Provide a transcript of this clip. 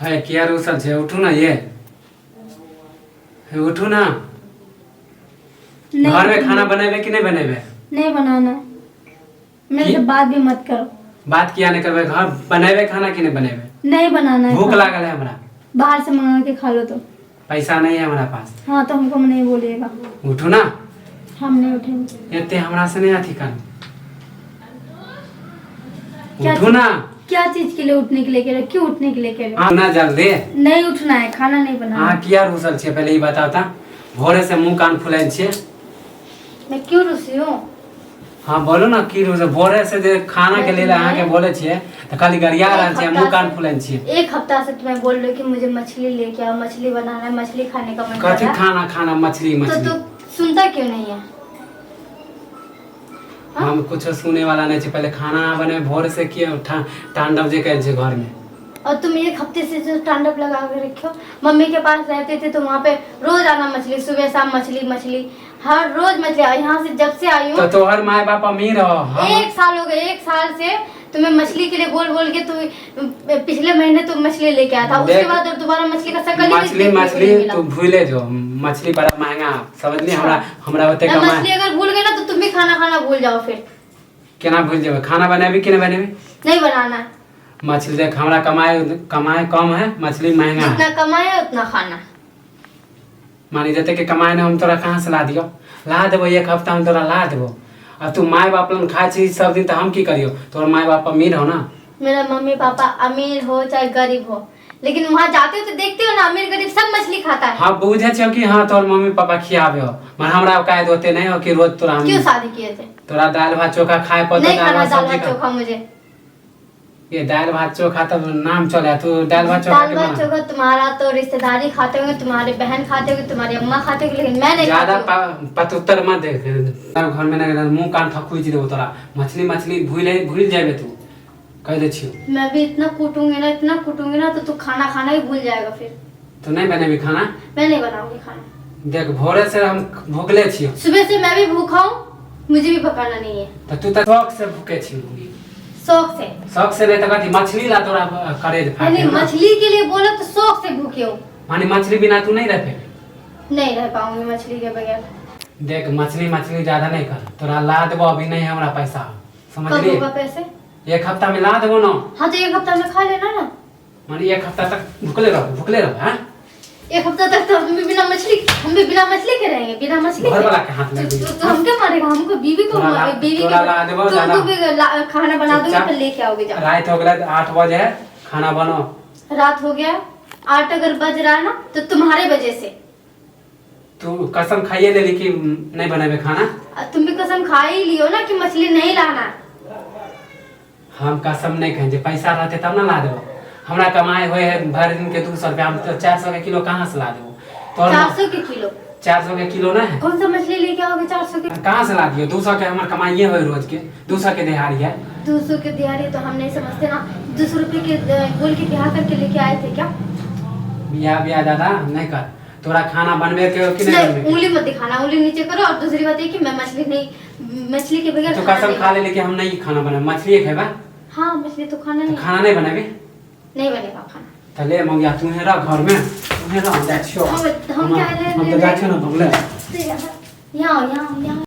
है किया रुसल छै उठू ना ये हे उठू ना। नहीं। घर में खाना बनेबे कि नहीं बनेबे? नहीं बनाना है मेरे की? से बात भी मत करो। बात किया नहीं करबे? घर बनेबे खाना कि नहीं बनेबे? नहीं बनाना है भूख खाना। लागल है हमरा। बाहर से मंगा के खा लो तो। पैसा नहीं है हमारा पास। हाँ तो हमको नहीं बोलिएगा। उठू ना। हम नहीं उठेंगे। एते हमरा से नहीं अथी करू। क्या? उठू ना। क्या चीज के लिए उठने के लिए कह रहे हो? क्यों उठने के लिए कह रहे हो? अहाँ ना जल्दी। नहीं उठना है, खाना नहीं बनाना। अहाँ किया रुसल छियै पहिले ई बताउ त। भोरे से मुंह कान फुलायल छियै। मैं क्यों रुसी हूँ? हाँ बोलू ना की रुसल, भोरे से जे खाना के लेल अहाँके बोलै छियै तऽ खाली गरिया रहल छियै, मुंह कान फुलायल छियै। एक हफ्ता से तुम्हें बोल रही हूँ कि मुझे मछली लेके आओ, मछली बनाना है, मछली खाने का मन कर कथी रहा है। खाना खाना मछली तो मछली तू सुनता क्यों नहीं है? हाँ? हम कुछो सुने वाला नहीं छै। पहिले खाना बने भोर से के तांडव जे कयल छै घर में। और तुम एक हफ्ते से जो तांडव लगा के रखे हो। मम्मी के पास रहते थे तो वहाँ पे रोज आना मछली, सुबह शाम मछली मछली, हर रोज मछली। और यहाँ से जब से आई तो हूँ तोहर माय बाप अमीर हो हम। एक साल हो गया, एक साल से तुम्हें मछली के लिए बोल बोल के तू पिछले महीने तुम मछली लेके आया था, उसके देख, बाद और दोबारा मछली का शकल ही मछली देखने को मछली नहीं मिला। तू भूले जो, मछली बड़ा महंगा समझली। हमरा हमरा ओते ना कमा मछली अगर भूल गए ना तो तुम भी खाना खाना भूल जाओ फिर। केना भूल जेबै? खाना बनेबी कि नहि बनेबी? नहीं बनाना है। मछली देख, हमरा कमाए कमाए कम है, मछली महंगा है। जितना कमाए उतना खाना। मानी जते के कमाए ने हम तोरा कहाँ से ला दियो? ला देबो एक हफ्ता हम तोरा ला देबो। अब तू माय बाप लन खाइ छी सब दिन तऽ हम की करियो? तोहर माय बाप अमीर हो ना। मेरा मम्मी पापा अमीर हो चाहे गरीब हो, लेकिन वहाँ जाते हो तो देखते हो ना, अमीर गरीब सब मछली खाता है। हाँ बुझे छियो कि हाँ तोहर मम्मी पापा खियाबे हो, मगर हमरा औकात ओते नहीं हो कि रोज तोरा हम क्यों शादी किए थे? तोरा दालि भात चोखा खाए पड़तो। नहीं दालि खाना भात दाल सब्जी भात खा। चोखा मुझे। ये दालि भात चोखा तब नाम चले तू दालि भात चोखा दाल के भात बना। चोखा तुम्हारा तो रिश्तेदारी खाते होंगे, तुम्हारे बहन खाते होंगे, तुम्हारी अम्मा खाते होंगे, लेकिन मैं नहीं ज्यादा खाती हूँ। पतुत्तर मत देख, घर में ना मुंह कान थकुच देबो तोरा। मछली मछली भूल भूल जाबे तू, कह दे छियो। मैं भी इतना कूटूंगी ना, इतना कूटूंगी ना तो तू खाना खाना ही भूल जाएगा फिर। तू नहीं बनेबी खाना? मैं नहीं बनाऊंगी खाना। देख भोरे से हम भूखले छियो। सुबह से मैं भी भूखा हूँ, मुझे भी पकाना नहीं है। तो तू तो शौक से भूखे छी। शौक से? शौक से नहीं तो कथी मछली ला तोरा करेज फाटे यानी ना। मछली के लिए बोलो तो शौक से भूखे हो। माने मछली बिना तू नहीं रह पेबी? नहीं रह पाऊंगी मछली के बगैर। देख मछली मछली ज्यादा नहीं कर, तोरा ला देबो, अभी नहीं हमरा पैसा। कब समझली? होगा पैसे? एक हफ्ता में ला देबो ना। हाँ तो एक हफ्ता में खा लेना ना। माने एक हफ्ता तक भूखले रहो, भूखले रहो। हाँ एक हफ्ता तक तो हम भी बिना मछली, हम भी बिना मछली के रहेंगे, बिना मछली घर के। वाला के हाथ में तो, दी। तो हम क्या मारेगा हमको? बीवी को तोरा ला- बीवी के तोरा ला देबो, तुमको दादा। भी खाना बना दूंगी, चुपचाप। फिर लेके आओगे जाओ। रात हो गया 8 बजे है, खाना बनो। रात हो गया 8 अगर बज रहा है ना तो तुम्हारे वजह से। तू कसम खाइए ले ली कि नहीं बनेबे खाना? तुम भी कसम खा ही लियो ना कि मछली नहीं लाना। हम कसम नहीं खाए, पैसा रहते तब ना ला देबो। हमरा कमाए हुए है भर दिन के 200 रुपया, हम तो 400 के किलो कहाँ से ला देबो? तोहर 400 के किलो? 400 के किलो ना है। कौन सा मछली लेके आओगे 400 के? कहाँ से ला दियो? 200 के हमर कमाइए हुए रोज के, 200 के दिहाड़ी है। 200 के दिहाड़ी तो हम नहीं समझते ना। 200 रुपये के बोल के ब्याह करके लेके आए थे क्या? बियाह बियाह दादा नहीं कर। तोरा खाना बनबे के हो कि नहीं नहीं बनबे के? उंगली मत दिखाना, उंगली नीचे करो। और दूसरी बात ये कि मैं मछली नहीं, मछली के बगैर तो खाना कसम नहीं। खा ले कि हम नहीं खाना बनाए, मछली खेबा। हाँ मछली तो खाना तो नहीं। खाना नहीं बनाबी? नहीं बनेगा खाना। तो ले मौगिया, तू हे रह घर में, तू हे रह, हम जाइ छियौ। हम क्या ले हम तो जाइ छियौ ना भगले। यहाँ यहाँ यहाँ।